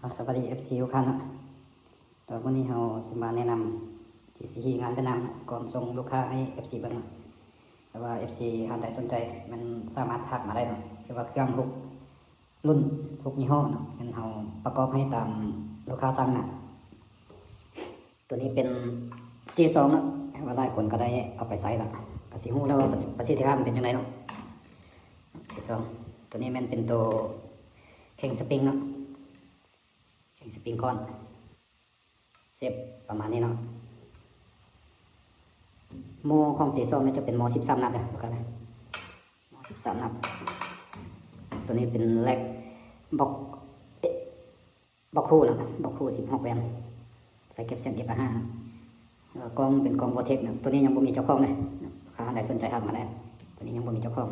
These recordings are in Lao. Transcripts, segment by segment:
ເອົາ ສະບາຍດີ ເອັຟຊີ ທຸກທ່ານເນາະ. ແຕ່ວ່າມື້ນີ້ເຮົາຊິມາແນະນຳ ພີຊີ ງານຫວຽດນາມ ກ່ອນສົ່ງລູກຄ້າໃຫ້ ເອັຟຊີ ເບິ່ງເນາະ. ແຕ່ວ່າ ເອັຟຊີ ທ່ານໃດສົນໃຈ ແມ່ນສາມາດທັກມາໄດ້ເນາະ. ແຕ່ວ່າເຄື່ອງທຸກລຸ້ນ ທຸກຍີ່ຫໍ້ເນາະ ແມ່ນເຮົາປະກອບໃຫ້ຕາມລູກຄ້າສັ່ງນະ. ຕົວນີ້ເປັນ ຊີ ສອງເນາະ ວ່າຫຼາຍຄົນກໍໄດ້ເອົາໄປໃຊ້ລະ ກໍຊິຮູ້ແລ້ວວ່າປະສິດທິພາບມັນເປັນຈັ່ງໃດເນາະ. ຊີ ສອງ ຕົວນີ້ແມ່ນເປັນໂຕເຄັ່ງສະປຣິງເນາະ ເຄັ່ງສະປຣິງກ້ອນ ເຊັບປະມານນີ້ເນາະ. ໝໍ້ຂອງ ຊີ ສອງ ນີ້ຈະເປັນໝໍ້ສິບສາມນັດເດີ ໂອເຄນະ ໝໍ້ສິບສາມນັດ. ຕົວນີ້ເປັນແລັກບັອກ ເອ ບັອກໂຮເນາະ ບັອກໂຮສິບຫົກແວນ ໃສ່ເກັບສຽງ ເອ ແປດຫ້າ ແລ້ວກອງເປັນກອງ Vortex ເນາະ. ຕົວນີ້ຍັງບໍ່ມີເຈົ້າຂອງເດ້ ຖ້າທ່ານໃດສົນໃຈທັກມາໄດ້. ຕົວນີ້ຍັງບໍ່ມີເຈົ້າຂອງ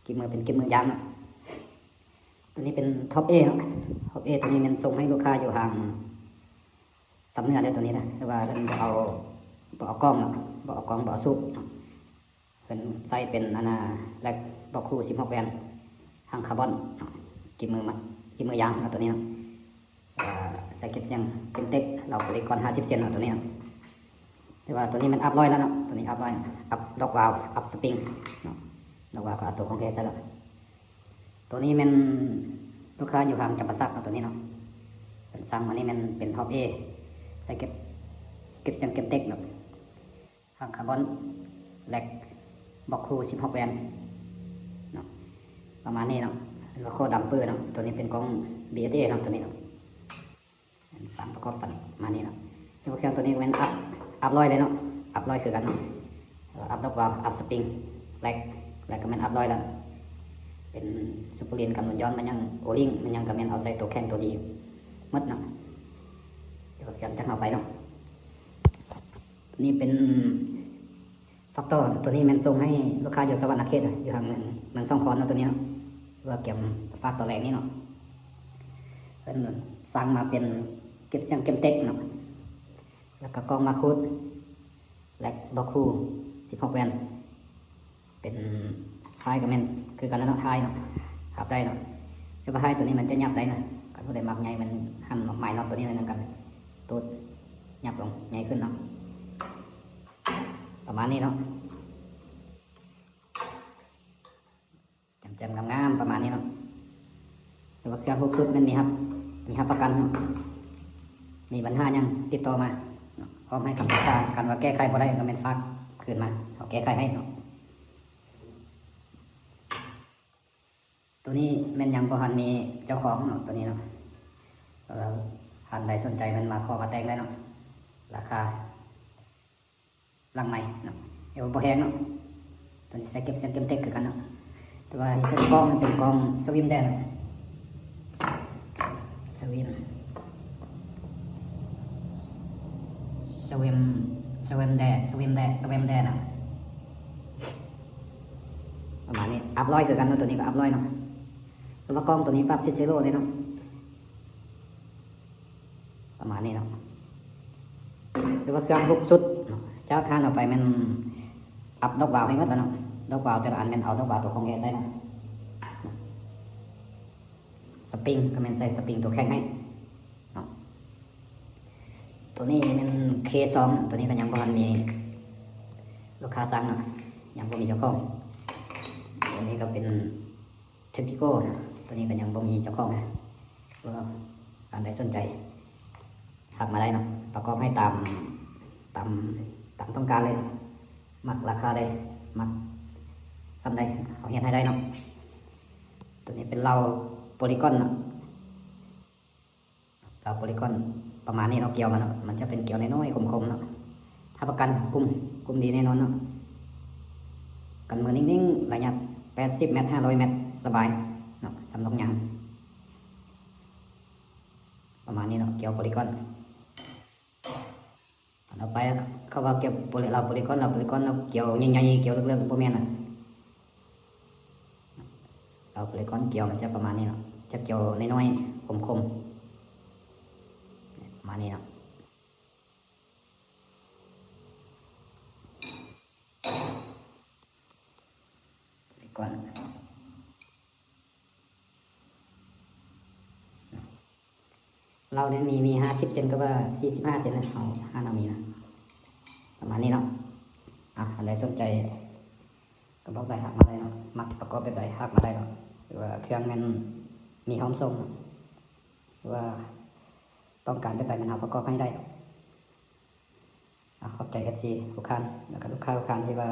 ກິບມືເປັນກິບມືຢາງເນາະ. ຕົວນີ້ເປັນ Top A ເນາະ Top A ຕົວນີ້ແມ່ນສົ່ງໃຫ້ລູກຄ້າຢູ່ທາງຊຳເໜືອເດີ ຕົວນີ້ນະ ແຕ່ວ່າເພິ່ນບໍ່ເອົາ ບໍ່ເອົາກ້ອງເນາະ ບໍ່ເອົາກ້ອງ ບໍ່ເອົາສູບເນາະ. ເພິ່ນໃຊ້ເປັນອັນນ່າ ແລັກບັອກໂຮສິບຫົກແວນ ຫາງຄາບອນເນາະ ກິບມືມາ ກິບມືຢາງເນາະ ຕົວນີ້ເນາະ. ເອີ ໃສ່ເກັບສຽງ Gemtech ລາວໂພລີກອນ ຫ້າສິບເຊັນເນາະ ຕົວນີ້ເນາະ. ແຕ່ວ່າຕົວນີ້ແມ່ນອັບຮ້ອຍແລ້ວເນາະ ຕົວນີ້ອັບຮ້ອຍ ອັບດັອກວາວ ອັບສະປຣິງເນາະ ດັອກວາວກໍເອົາຕົວຂອງແທ້ໃສ່ແລ້ວ. ຕົວນີ້ແມ່ນລູກຄ້າຢູ່ທາງຈຳປາສັກເນາະ ຕົວນີ້ເນາະ ເພິ່ນສັ່ງມານີ້ແມ່ນເປັນ Top A ໃສ່ເກັບ ເກັບສຽງ Gemtech ເນາະ ຫາງຄາບອນ ແລັກບັອກໂຮສິບຫົກແວນເນາະ ປະມານນີ້ເນາະ. ເປັນໂລໂກ້ດັມເປີເນາະ ຕົວນີ້ເປັນກ້ອງ ບີເອສເອ ເນາະ ຕົວນີ້ເນາະ. ສາມປະກອບປະມານນີ້ເນາະ. ແລ້ວເຄື່ອງຕົວນີ້ແມ່ນອັບ ອັບຮ້ອຍເລີຍເນາະ ອັບຮ້ອຍຄືກັນເນາະ. ອັບດັອກວາວ ອັບສະປຣິງ ແລັກ ແລັກກໍແມ່ນອັບຮ້ອຍແລ້ວ ເປັນຊຸບເປີລີນ ກັນໂດນຍ້ອນ ມັນຍັງໂອລິງ ມັນຍັງກໍແມ່ນເອົາໃສ່ຕົວແຂງຕົວດີໝົດເນາະ. ແລ້ວເຄື່ອງຈາກເຮົາໄປເນາະ. ນີ້ເປັນ ຝາກຕໍ່ ຕົວນີ້ແມ່ນສົ່ງໃຫ້ລູກຄ້າຢູ່ສະຫວັນນະເຂດ ຢູ່ທາງເມືອງ ເມືອງສອງຄອນເນາະ ຕົວນີ້ເນາະ ວ່າກຽມຝາກຕອນແລກນີ້ເນາະ. ເພິ່ນສັ່ງມາເປັນເກັບສຽງ Gemtech ເນາະ ແລ້ວກໍກ້ອງມາຄູດ ແລັກບັອກໂຮສິບຫົກແວນ ເປັນທ້າຍກໍແມ່ນຄືກັນແລ້ວເນາະ ທ້າຍເນາະ ພັບໄດ້ເນາະ. ແຕ່ວ່າທ້າຍຕົວນີ້ມັນຈະຫຍັບໄດ້ນະ ຄັນຜູ້ໃດມັກໃຫຍ່ ມັນຫັນມາຍນັອດຕົວນີ້ໜ້ອຍໜຶ່ງ ກັນໂຕດຫຍັບລົງໃຫຍ່ຂຶ້ນເນາະ. ປະມານນີ້ເນາະ ແຈ່ມໆ ງາມໆ ປະມານນີ້ເນາະ. ແຕ່ວ່າເຄື່ອງທຸກຊຸດແມ່ນມີຮັບ ມີຮັບປະກັນເນາະ ມີບັນຫາຫຍັງຕິດຕໍ່ມາເນາະ ພ້ອມໃຫ້ຄຳປຶກສາ. ຄັນວ່າແກ້ໄຂບໍ່ໄດ້ກໍແມ່ນຝາກຄືນມາ ເຮົາແກ້ໄຂໃຫ້ເນາະ. ຕົວນີ້ແມ່ນຍັງບໍ່ທັນມີເຈົ້າຂອງເນາະ ຕົວນີ້ເນາະ. ຖ້າທ່ານໃດສົນໃຈແມ່ນມາຂໍມາແຕ່ງໄດ້ເນາະ ລາຄາຫຼັງໄມເນາະ ແຕ່ວ່າບໍ່ແພງເນາະ. ຕົວນີ້ໃສ່ເກັບສຽງ Gemtech ຄືກັນເນາະ ແຕ່ວ່າທີ່ໃສ່ກ້ອງນີ້ເປັນກ້ອງ Swim ແດ່ເນາະ Swim Swim Swim ແດ່ Swim ແດ່ Swim ແດ່ນະ. ປະມານນີ້ ອັບຮ້ອຍຄືກັນເນາະ ຕົວນີ້ກໍອັບຮ້ອຍເນາະ. ແຕ່ວ່າກ້ອງຕົວນີ້ປັບ Cicero ເດ້ເນາະ ປະມານນີ້ເນາະ. ແຕ່ວ່າເຄື່ອງທຸກຊຸດເນາະ ຈາກຮ້ານເຮົາໄປແມ່ນອັບດັອກວາວໃຫ້ໝົດແລ້ວເນາະ. ດັອກວາວແຕ່ລະອັນແມ່ນເອົາດັອກວາວຕົວຂອງແທ້ໃສ່ເນາະ. ສະປຣິງກໍແມ່ນໃສ່ສະປຣິງຕົວແຂງໃຫ້ເນາະ. ຕົວນີ້ແມ່ນ ເຄ ສອງ ຕົວນີ້ກໍຍັງບໍ່ທັນມີລູກຄ້າສັ່ງເນາະ ຍັງບໍ່ມີເຈົ້າຂອງ. ຕົວນີ້ກໍເປັນ Tactico ຕົວນີ້ກໍຍັງບໍ່ມີເຈົ້າຂອງນະ. ທ່ານໃດສົນໃຈທັກມາໄດ້ເນາະ ປະກອບໃຫ້ຕາມ ຕາມ ຕາມຕ້ອງການເລີຍ. ມັກລາຄາໃດ ມັກສ່ຳໃດ ເຮົາເຮັດໃຫ້ໄດ້ເນາະ. ຕົວນີ້ເປັນເລົາໂປລີກອນເນາະ ເລົາໂປລີກອນປະມານນີ້ເນາະ. ກຽວມັນເນາະ ມັນຈະເປັນກຽວນ້ອຍໆ ຄົມໆ ເນາະ. ຮັບປະກັນກຸ້ມ ກຸ້ມດີແນ່ນອນເນາະ. ກັນມືນິ່ງໆ ໄລຍະແປດສິບແມັດ ຫ້າຮ້ອຍແມັດ ສະບາຍເນາະ ສຳລັບຍາງ. ປະມານນີ້ເນາະ ກຽວໂປລີກອນ. ອັນຕໍ່ໄປ ເຂົາວ່າກຽວໂປລີ ເລົາໂປລີກອນ ເລົາໂປລີກອນ ເຮົາກຽວໃຫຍ່ໆ ກຽວເລິກໆ ບໍ່ແມ່ນນະ. ເລົາໂປລີກອນກຽວມັນຈະປະມານນີ້ເນາະ ຈະກຽວນ້ອຍໆ ຄົມໆ ປະມານນີ້ເນາະ. ໂປລີກອນ. ໂປ ເຫຼົ້ານີ້ມີ ມີຫ້າສິບເຊັນ ກັບວ່າສີ່ສິບຫ້າເຊັນນະ ເຮົາ ຮ້ານເຮົາມີນະ ປະມານນີ້ເນາະ. ອ່າ ອັນໃດສົນໃຈກໍບອກໄດ້ ທັກມາໄດ້ເນາະ. ມັກປະກອບແບບໃດ ທັກມາໄດ້ເນາະ. ຫຼືວ່າເຄື່ອງແມ່ນມີພ້ອມສົ່ງ ຫຼືວ່າຕ້ອງການແບບໃດ ແມ່ນເຮົາປະກອບໃຫ້ໄດ້. ອ່າ ຂອບໃຈເອັຟຊີທຸກທ່ານ ແລ້ວກໍລູກຄ້າທຸກທ່ານທີ່ວ່າ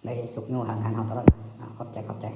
ໄດ້ຊຸກຍູ້ຫາງານເຮົາຕະຫຼອດ. ອ່າ ຂອບໃຈ ຂອບໃຈ.